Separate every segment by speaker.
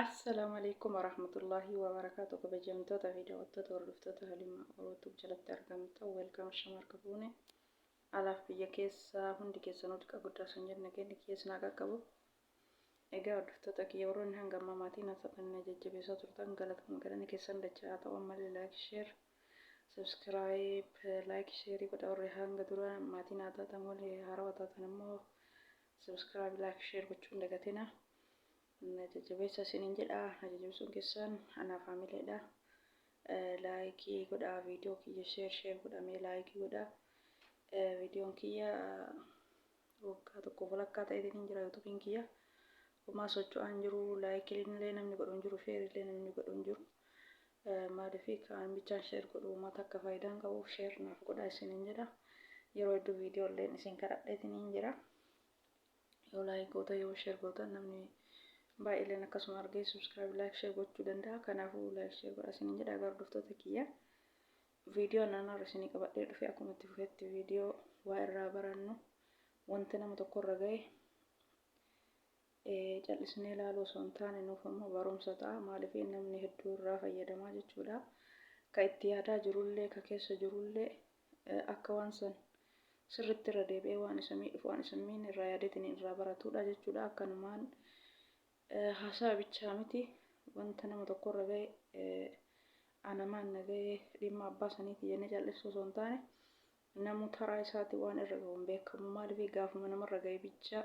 Speaker 1: Assalaamu alaikum warahmatullaahi wabarakaatu. Kabajamtoota fi daawwattoota, hordoftoota Halimaa Orootuuf jalatti argamtan, welcome, shamarka fuune alaaf biyya keessaa hundi keessanuu xiqqa guddaa osoo hin jenne kenni kiyya naa qaqqabu. Egaa hordoftoota kiyya, warroonni hanga ammaa maatii na ta'an jajjabeessaa turtan, galatuma galanni keessan dachaa haa ta'u. Ammallee like, share, subscribe, like, share godha. Warri hanga dura maatii naa taatan, warri haarawaa taatan immoo subscribe, like, share gochuun dagatina. Na jajjabeessa isiniin jedha. Na jajjabeessuun keessan anaaf haamileedha. Like godhaa viidiyoo kiyya, share share godhamee like godhaa. Viidiyoon kiyya waggaa tokko walakkaa ta'eetiin hin jira. YouTubeiin kiyya homaa socho'aa hin jiru. Like illee namni godhu hin jiru, share illee namni godhu hin jiru. Maaliif kaan bichaan share godhu uummata akka faayidaan qabuuf share naaf godhaa isiniin jedha. Yeroo hedduu viidiyoo illeen isin kadhadheetiin hin jira. Yoo like goota, yoo share gootan, namni baay'eeleen akkasuma argee subscribe, like, share gochuu danda'a. Kanaafuu like, share godha isiniin jedha. Egaa hordoftoota kiyya, viidiyoo naannoo isinii qabadhee dhufe akkuma itti fufetti viidiyoo waa irraa barannu, wanti nama tokko irra ga'e callisnee ilaaluu osoo hin taane nuuf immoo barumsa ta'a. Maaliif namni hedduu irraa fayyadamaa jechuudha. Ka itti yaadaa jirullee, ka keessa jirullee, akka waan san sirritti irra deebi'ee waan isa miidhuuf waan isa miin irraa yaadeetiin irraa baratudha jechuudha. Akkanumaan haasawa bichaa miti, wanta nama tokko irra ga'e anamaan na ga'e, dhimma abbaa saniiti jennee callisuu osoo hin taane, namu taraa isaati waan irra ga'u hin beekamu. Maaliif gaafuma namarra ga'e bichaa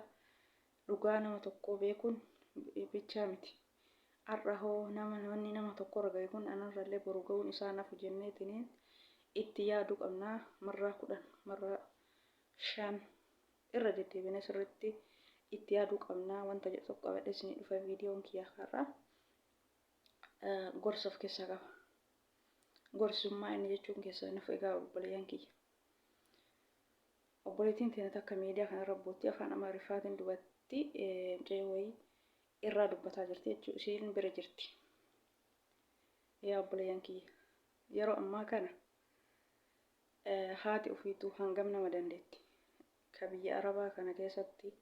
Speaker 1: dhugaa nama tokkoo beekuun bichaa miti. Har'a hoo nama wanni nama tokko irra ga'e kun anarrallee boru ga'uun isaa nafu jenneetiniin itti yaaduu qabnaa. Marraa 10, marraa 5 irra deddeebinee sirriitti itti yaaduu qabnaa wanta jedhu tokko qabadhee isinii dhufe. Viidiyoon kiyya har'a gorsa of keessaa qaba. Gorsummaa inni jechuun keessaa nafu. Egaa obboleeyyan kiyya, obboleettiin teenya takka miidiyaa kanarra boottii afaan Amaariffaatiin dubatti mucayyoo wayii irraa dubbataa jirti jechuudha. Isheen bira jirti. Yaa obboleeyyan kiyya, yeroo ammaa kana haati ofiituu hangam nama dandeetti. Ka biyya Arabaa kana keessatti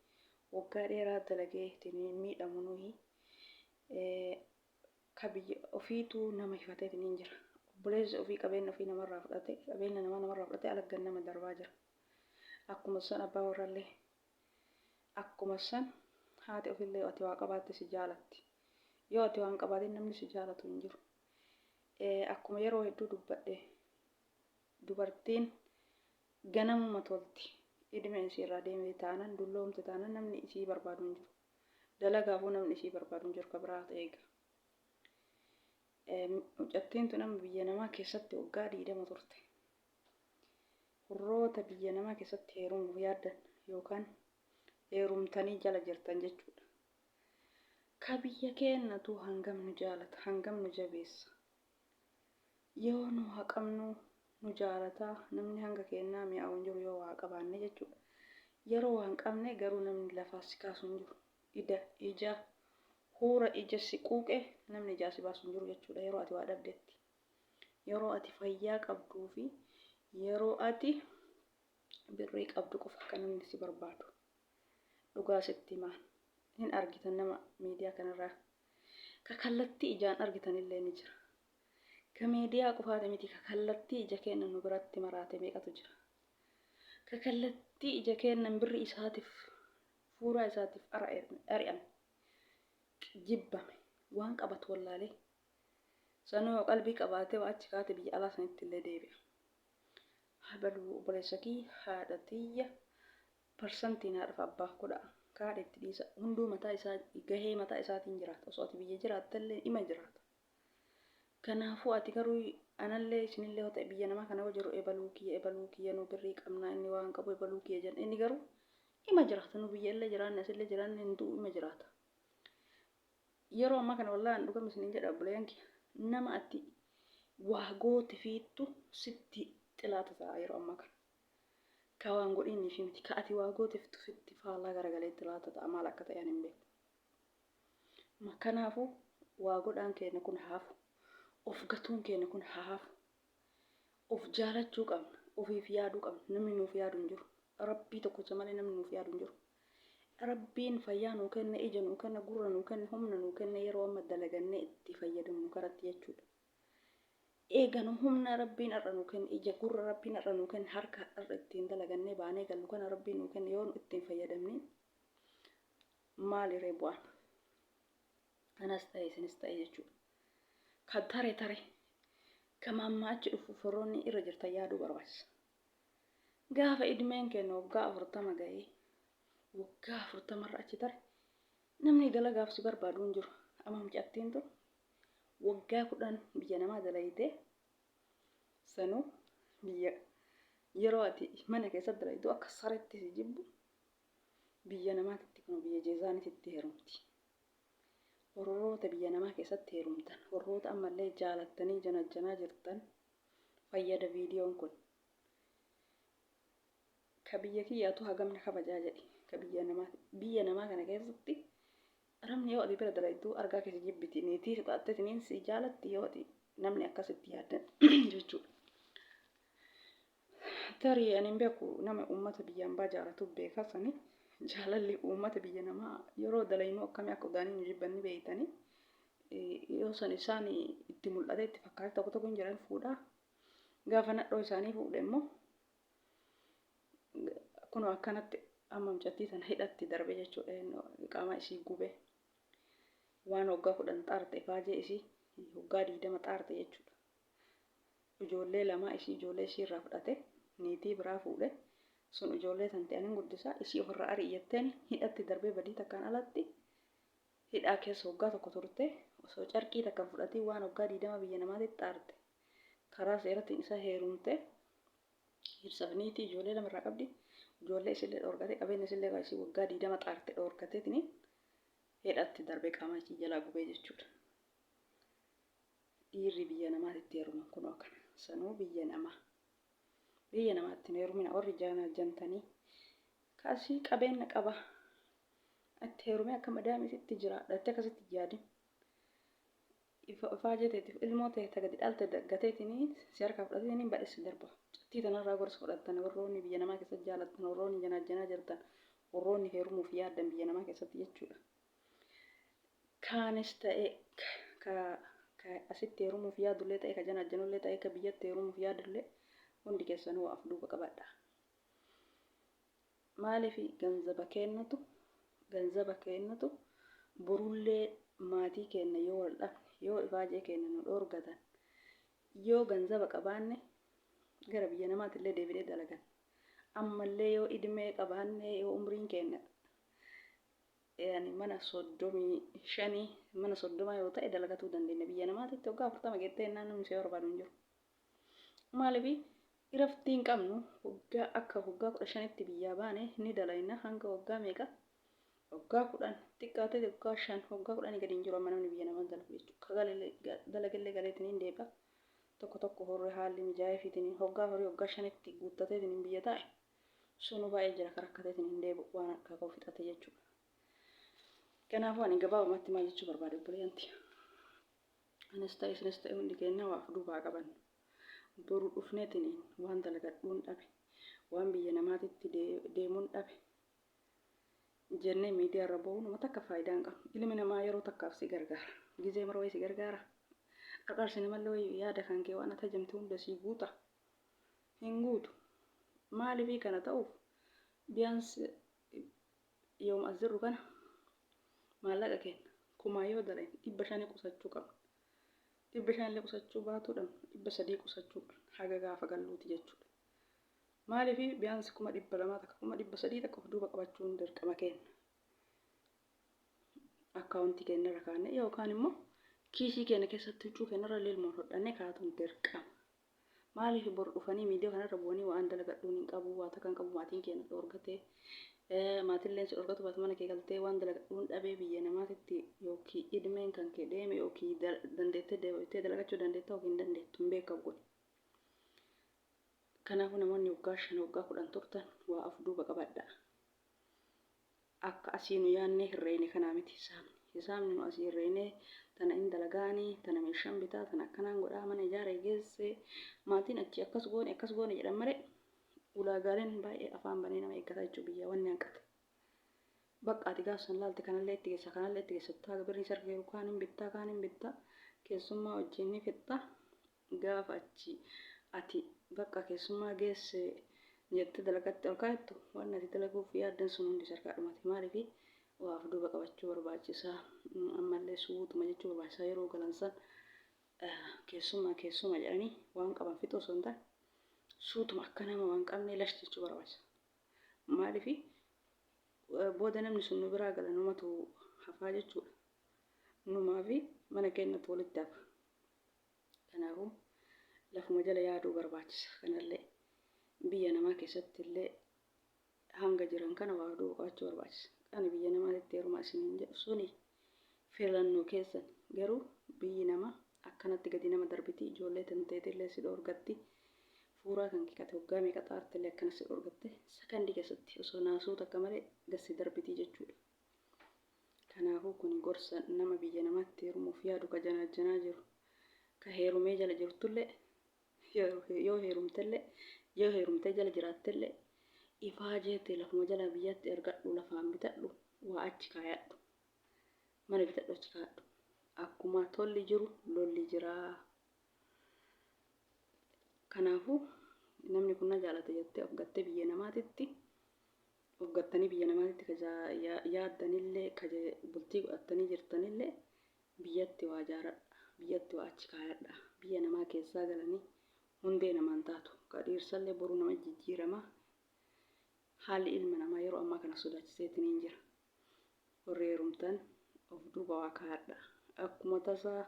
Speaker 1: waggaa dheeraa dalagee ittiin miidhamu nuyi, ka biyya ofiituu nama hifateetiin hin jira. Obboleessi ofii qabeenya ofii namarraa fudhate, qabeenya namaa namarraa fudhatee alaggan nama darbaa jira. Akkuma san abbaa warrallee, akkuma san haati ofillee ati waa qabaatte si jaalatti. Yoo ati waan qabaatin namni si jaalatu hin jiru. Akkuma yeroo hedduu dubbadhe, dubartiin ganamuma tolti. Idmeen isii irraa deemte taanan, dulloomte taanan, namni isii barbaadu hin jiru. Dalagaafuu namni isii barbaadu hin jiru, ka biraa eega. Mucattiin tun amma biyya namaa keessatti waggaa 20 turte. Hurroota biyya namaa keessatti heerumuuf yaaddan yookaan heerumtanii jala jirtan jechuudha. Ka biyya keennatu hangam nu jaalata, hangam nu jabeessa. Yoo nu haqamnu nu jaalata, namni hanga keennaa mi'aawu hin jiru yoo waa qabaanne jechuudha. Yeroo waa hin qabne garuu namni lafaa si kaasu hin jiru. Ida ija huura ija si quuqe namni ijaa si baasu hin jiru jechuudha yeroo ati waa dhabdetti. Yeroo ati fayyaa qabduu fi yeroo ati birrii qabdu qofa kan namni si barbaadu. Dhugaa sitti himaan. Hin argitan, nama miidiyaa kanarraa ka kallattii ijaan argitan illee ni jira. Ka miidiyaa qofaati miti, ka kallattii ija keenya nu biratti maraate meeqatu jira. Ka kallattii ija keenya birri isaatiif, fuuraa isaatiif ari'ame, jibbame, waan qabatu wallaalee. Sanuu yoo qalbii qabaatee waa achi kaate biyya alaa sanitti illee deebi'a. Habaluu obboleessa kiyya, haadha tiyya, parsantiin haadhaaf abbaa godha. Kaadha itti dhiisa. Hunduu mataa isaa gahee mataa isaatiin jiraata. Osoo ati biyya jiraattellee ima jiraata. Kanaafuu ati garuu anallee isinillee yoo ta'e biyya namaa kana yoo jiru, ebaluu kiyya, ebaluu kiyya, nu birrii qabnaa, inni waan qabu, ebaluu kiyya jenna. Inni garuu ima jiraata. Nu biyya illee jiraanne, asillee jiraanne, hin du'u, ima jiraata. Yeroo ammaa kana wallaahi an dhugama isiniin jedha, obboleeyyan kiyya, nama ati waa goote fiittu sitti xilaata ta'a yeroo ammaa kana. Ka waan godhiinii fi miti, ka ati waa gooteftu sitti faallaa garagalee xilaata ta'a. Maal akka ta'e ani hin beeku. Kanaafuu waa godhaan keenya kun haafu. Of gatuun keenya kun haafu. Of jaalachuu qabna. Ofiif yaaduu qabna. Namni nuuf yaadu hin jiru. Rabbii tokkicha malee namni nuuf yaadu hin jiru. Rabbiin fayyaa nuu kenne, ija nuu kenne, gurra nuu kenne, humna nuu kenne yeroo amma dalagannee itti fayyadamnu karatti jechuudha. Eega nu humna Rabbiin har'a nuu kenne, ija gurra Rabbiin har'a nuu kenne, harka har'a ittiin dalagannee baanee gallu kana Rabbiin nuu kenne yoo nu ittiin fayyadamne maali ree bu'aan? Anas ta'e isinis ta'e jechuudha. Kan tare tare gama ammaa achi dhufu forroonni irra jirtan yaaduu barbaachisa. Gaafa idmeen keenya waggaa 40 ga'ee waggaa 40 irra achi tare namni dalagaaf si barbaadu hin jiru. Amma mucattiin tun waggaa 10 biyya namaa dalaytee sanuu biyya yeroo ati mana keessatti dalaytu akka sareetti si jibbu biyya namaatitti kun biyya jeezaanititti heerumti. Warroota biyya namaa keessatti heerumtan warroota ammallee jaalattanii janajjanaa jirtan fayyada viidiyoon kun. Ka biyya kiyyaatu hagam na kabajaa jedhi. Ka biyya namaa biyya namaa kana keessatti namni yoo ati bira dalaydu argaa kee si jibbiti. Niitii si taattetiniin si jaalatti yoo ati namni akkasitti yaaddan jechuudha. Tarii ani hin beeku nama uummata biyya ambaa jaalatu beeka sani jaalalli uummata biyya namaa yeroo dalaynu akkamii akka udaanii nu jibban ni beeytanii. Yoo san isaan itti mul'ate itti fakkaate tokko tokko hin jiran fuudhaa. Gaafa nadhoo isaanii fuudhe immoo kunoo akkanatti amma mucattii tana hidhatti darbe jechuudha. Qaama isii gube waan waggaa 10 xaarte ifaajee isii waggaa 20 xaarte jechuudha. Ijoollee lama isii ijoollee isii irraa fudhate niitii biraa fuudhe sun ijoollee tan ta'an hin guddisaa isii ofirraa ari'i jetteen hidhatti darbee badii takkaan alatti hidhaa keessa waggaa tokko turte osoo carqii takka hin fudhatiin waan waggaa 20 biyya namaatitti xaarte karaa seeratiin isa heerumte dhirsaaf niitii ijoollee lama irraa qabdi ijoollee isillee dhoorgate qabeenya isillee kan isii waggaa 20 xaarte dhoorgateetini hidhatti darbee qaama isii jalaa gubee jechuudha. Dhiirri biyya namaatitti heeruman kunoo akkana sanuu biyya namaa biyya namaatti hin heerumina warri jaanajjantanii kaasii qabeenya qaba itti heerumee akka madaamii sitti jiraadha itti akkasitti hin yaadin. Ifaajee teetiif ilmoo tee ta gadi dhalte gateetiin si harkaa fudhateetiin badhe si darba. Cattii tanarraa gorsa fudhattan warroonni biyya namaa keessatti jaalattan warroonni janaajjanaa jirtan warroonni heerumuuf yaaddan biyya namaa keessatti jechuudha. Kaanis ta'e ka ka asitti heerumuuf yaadullee ta'e ka janaajjanullee ta'e ka biyyatti heerumuuf yaadullee hundi keessanuu waa of duuba qabadha. Maaliif ganzaba keennatu ganzaba keennatu borullee maatii keenna yoo wal dhabne yoo ifaajee keenna nu dhoorgatan yoo ganzaba qabaanne gara biyya namaatillee deebinee dalagan ammallee yoo idmee qabaanne yoo umriin keenna yani mana 35 mana 30 yoo ta'e dalagatuu dandeenya biyya namaatitti waggaa 40 geettee jennaan namni si barbaadu hin jiru. Maaliif iraftii hin qabnu waggaa akka waggaa 15tti biyyaa baane ni dalayna hanga waggaa meeqa waggaa 10 xiqqaatee waggaa 5 waggaa 10 gadi hin jiru amma namni biyya namaa dalagu jechuudha. Ka dalagallee galeetiin hin deebi'a. Tokko tokko horri haalli mijaa'eefiitiin hoggaa horii waggaa 5tti guuttateetiin hin biyya taa'e sunu baay'ee jira ka rakkateetiin hin deebi'u waan harkaa qabu fixate jechuudha. Kanaafuu ani gabaabumatti maal jechuu barbaade obboleeyyanti. Anis ta'e isinis ta'e hundi keenya waa of duubaa qabannu. Boru dhufneetiniin waan dalagadhuun dhabe, waan biyya namaatitti deemuun dhabe jennee miidiyaa irra ba'uun uma takka faayidaa hin qabu. Ilmi namaa yeroo takkaaf si gargaara. Gizee mara wayii si gargaara. Qarqaarsi namallee wayii yaada kan kee waan ati hajamte hunda sii guuta. Hin guutu. Maaliifii kana ta'uuf biyaans yooma as jirru kana maallaqa keenya kumaa yoo dalayne 500 qusachuu qabna. 500 illee qusachuu baatuu dhabnu 300 qusachuu qabna haga gaafa galluuti jechuudha. Maaliif biyaansi 200,000 takka 300,000 takka of duuba qabachuun dirqama keenya. Akkaawuntii keenya irra kaa'annee yookaan immoo kiisii keenya keessatti huccuu keenya irra lilmoon hodhannee kaa'atuun dirqama. Maaliif bor dhufanii miidiyaa kanarra bu'anii waan dalagadhuun hin qabu, waa takka hin qabu, maatiin kee na dhoorgate, maatilleen si dhoorgatu baatu mana kee galtee waan dalagadhuun dhabee biyya namaatitti yookiin idmeen kan kee deeme yookiin dandeettee deebitee dalagachuu dandeetta yookiin hin dandeettu hin beekamu kun. Kanaafuu namoonni waggaa 5 waggaa 10 turtan waa of duuba qabadhaa. Akka asii nu yaannee herreeyne kanaa miti hisaabni. Hisaabni nu asii herreeynee tana in dalagaanii, tana meeshaan bitaa, tana akkanaan godhaa, mana ijaaree geesse, maatiin achii akkas goone akkas goone jedhan malee ulaagaaleen baay'ee afaan banee nama eeggata jechuu biyyaa wanni hanqate. Bakka ati gaafa san laalte kanallee itti geessa kanallee itti geessa taa birrii sarka jiru kaan hin bittaa kaan hin bittaa keessummaa wajjin ni fixxa gaafa achi ati bakka keessummaa geesse jettee dalagatti ol kaayattu waan ati dalaguuf yaaddan sun hundi sarkaa dhumate maaliifi waaf duuba qabachuu barbaachisa ammallee suutuma jechuu barbaachisa yeroo galan san keessummaa keessuma jedhanii waan qaban fixuu osoo hin taane suutuma akka nama waan qabnee lash jechuu barbaachisa. Maaliif booda namni sun nu biraa gala numatu hafaa jechuudha. Numaa fi mana keenyatu walitti hafa. Kanaafuu lafuma jala yaaduu barbaachisa. Kanallee biyya namaa keessatti illee hanga jiran kana waa duuba qabachuu barbaachisa. Ani biyya namaatitti heerumaa isiniin jedhu suni filannoo keessan garuu biyyi namaa akkanatti gadi nama darbiti ijoollee tanteetillee si dhoorgatti fuuraa kan kee kate waggaa meeqa xaartillee akkana si dhoorgatte sakandii keessatti osoo naasuu takka malee gad si darbitii jechuudha. Kanaafuu kun gorsa nama biyya namaatti heerumuuf yaadu ka janaajjanaa jiru ka heerumee jala jirtullee yoo heerumtellee yoo heerumtee jala jiraattellee ifaajee tee lafuma jalaa biyyatti ergadhu lafaan bitadhu waa achi kaayadhu mana bitadhu achi kaayadhu akkuma tolli jiru lolli jiraa kanaafuu namni kun na jaalata jettee of gattee biyya namaatitti of gattanii biyya namaatitti ka yaaddanillee ka bultii godhattanii jirtanillee Biyyatti waa jaaradha, biyyatti waa achi kaayadha. Biyya namaa keessaa galanii hundee namaan taatu. Ka dhiirsallee boru nama jijjiirama. Haalli ilma namaa yeroo ammaa kana sodaachiseetiniin jira. Warri heerumtan of duuba waa kaayadha. Akkuma tasaa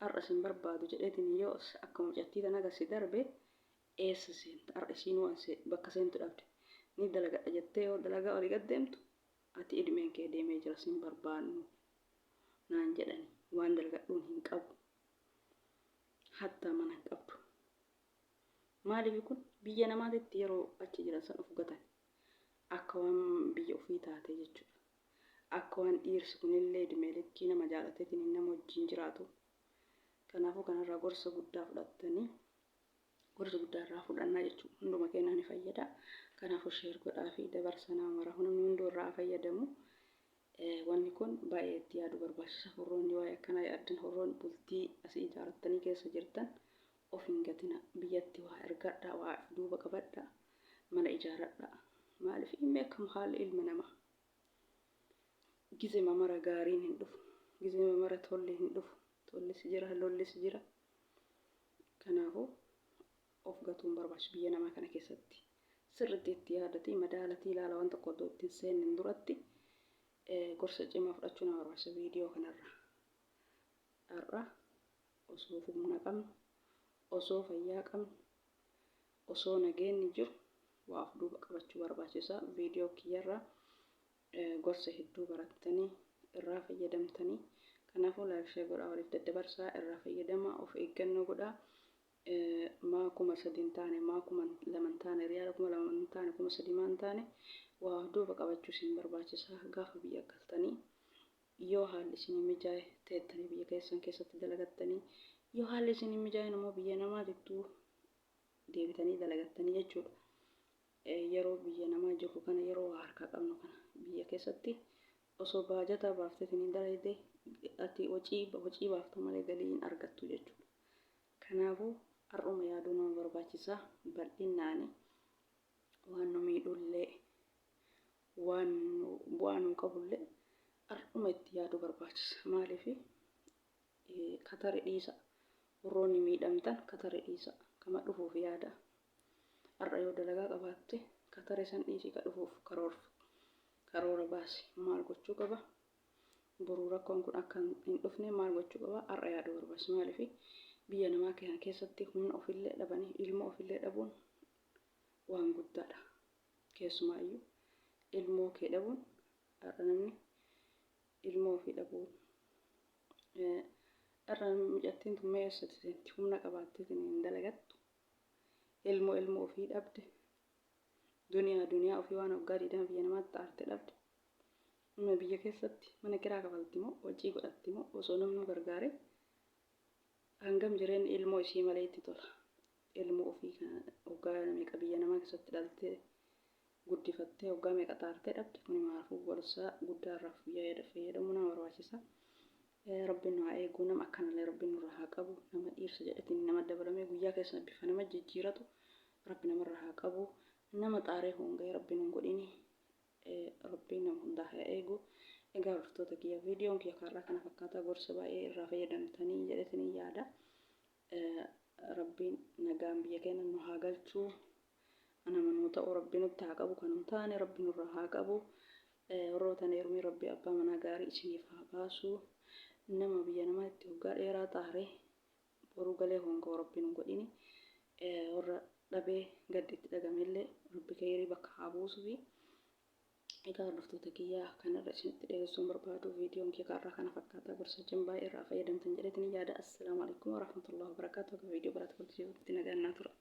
Speaker 1: har'a sin barbaadu jedheetiin yoo akka mucattii tana gad si darbe eessa seenta? Har'a isiinuu bakka seentu dhabde. Ni dalagadha jettee yoo dalagaa olii gad deemtu ati idmeen kee deemee jira sin barbaannu. naan jedhani waan dalgadhuun hin qabu hattaa mana hin qabdu maaliif kun biyya namaatitti yeroo achi jiran san of gatan akka waan biyya ofii taate jechuudha akka waan dhiirsi kunillee idmee likkii nama jaalateetiin nama wajjin jiraatu kanaafuu kanarraa gorsa guddaa fudhattanii gorsa guddaa irraa fudhannaa jechuudha hunduma keenyaa ni fayyada kanaafuu sheer godhaa fi dabarsa nama maraaf namni hunduu irraa fayyadamu. Wanni kun baay'ee itti yaaduu barbaachisa. Warroonni waa'ee akkanaa yaaddan, warroonni bultii asii ijaarattanii keessa jirtan of hin gatina. Biyyatti waa ergadhaa, waa of duuba qabadhaa, mana ijaaradhaa. Maaliif hin beekamu haalli ilma namaa. Gizema mara gaariin hin dhufu. Gizema mara tolli hin dhufu. Tollis jira, lollis jira. Kanaafuu of gatuun barbaachisu biyya namaa kana keessatti. Sirriitti itti yaadatii madaalatii ilaala waan tokko otoo itti hin seennin duratti gorsa cimaa fudhachuu nama barbaachisa viidiyoo kanarra. Har'a osoo humna qabnu, osoo fayyaa qabnu, osoo nageenni jiru waa of duuba qabachuu barbaachisa. Viidiyoo kiyyarraa gorsa hedduu barattanii irraa fayyadamtanii kanaafuu like share godhaa waliif daddabarsaa irraa fayyadamaa of eeggannoo godhaa. Maa 3000 hin taane, maa 2000 hin taane, riyaala 2000 hin taane, 3000 maa hin taane, waa of duuba qabachuu isin barbaachisa. Gaafa biyya galtanii yoo haalli isin mijaa'e teettanii biyya keessan keessatti dalagattanii, yoo haalli isin hin mijaa'in immoo biyya namaatittuu deebitanii dalagattanii jechuudha. Yeroo biyya namaa jirru kana yeroo waa harkaa qabnu kana biyya keessatti osoo baajata baafteetiin hin dalayde ati wacii baafta malee galii hin argattu jechuudha. Kanaafuu har'uma yaaduu nama barbaachisa. Bal'innaani waan nu miidhullee waan bu'aa nuu qabullee har'uma itti yaaduu barbaachisa. Maaliif katari dhiisa. Warroonni miidhamtan katari dhiisa. Kama dhufuuf yaada. Har'a yoo dalagaa qabaatte katari san dhiisii ka dhufuuf karoora baasi. Maal gochuu qaba? Boruu rakkoon kun akka hin dhufne maal gochuu qaba har'a yaaduu barbaachisa. Maaliif biyya namaa kana keessatti humna ofillee dhabanii ilmoo ofillee dhabuun waan guddaadha. Keessumaayyuu ilmoo kee dhabuun har'a namni ilmoo ofii dhabuun har'a mucattiin tun mee eessatti seenti humna qabaatteetiin hin dalagattu ilmoo ilmoo ofii dhabde duniyaa duniyaa ofii waan waggaa 20 biyya namaatti xaarte dhabde. Amma biyya keessatti mana kiraa kafalti moo wacii godhatti moo osoo namnuu gargaare hangam jireenyi ilmoo isii malee itti tola. Ilmoo ofii kana waggaa meeqa biyya namaa keessatti dhaltee Guddifattee waggaa meeqa xaartee dhabde kuni maafuu gorsa guddaa irraa fayyadamuu nama barbaachisa. Rabbiin nu haa eegu nama akkanallee rabbiin nurraa haa qabu nama dhiirsa jedhetiin nama dabalamee guyyaa keessa bifa nama jijjiiratu rabbi namarraa haa qabu nama xaaree honga'ee rabbiin hin godhini rabbiin nama hundaa haa eegu. Egaa hordoftoota kiyya viidiyoon kiyya kaarraa kana fakkaataa gorsa baay'ee irraa fayyadamtanii jedhetiin yaada. Rabbiin nagaan biyya keenya nu haa galchuu. Nama nuu ta'u rabbi nutti haa qabu kan hin taane rabbi nurraa haa qabu. Warroota hin heerumin rabbi abbaa manaa gaarii isiniif haa baasu. Nama biyya namaa itti waggaa dheeraa xaare boruu galee honga'u rabbi nun godhini. Warra dhabee gaddi itti dhagamellee rabbi keeyrii bakka haa buusufi. Egaa hordoftoota kiyyaa kanarra isinitti dheeressuun barbaadu viidiyoon kiyya kaarraa kana fakkaata gorsa jambaa irraa fayyadamtan jedheetiin yaada. Assalaamu alaikum warahmatullahi wabarakaatuh. Akka viidiyoo biraatti walitti deebi'utti nagaan naa tura.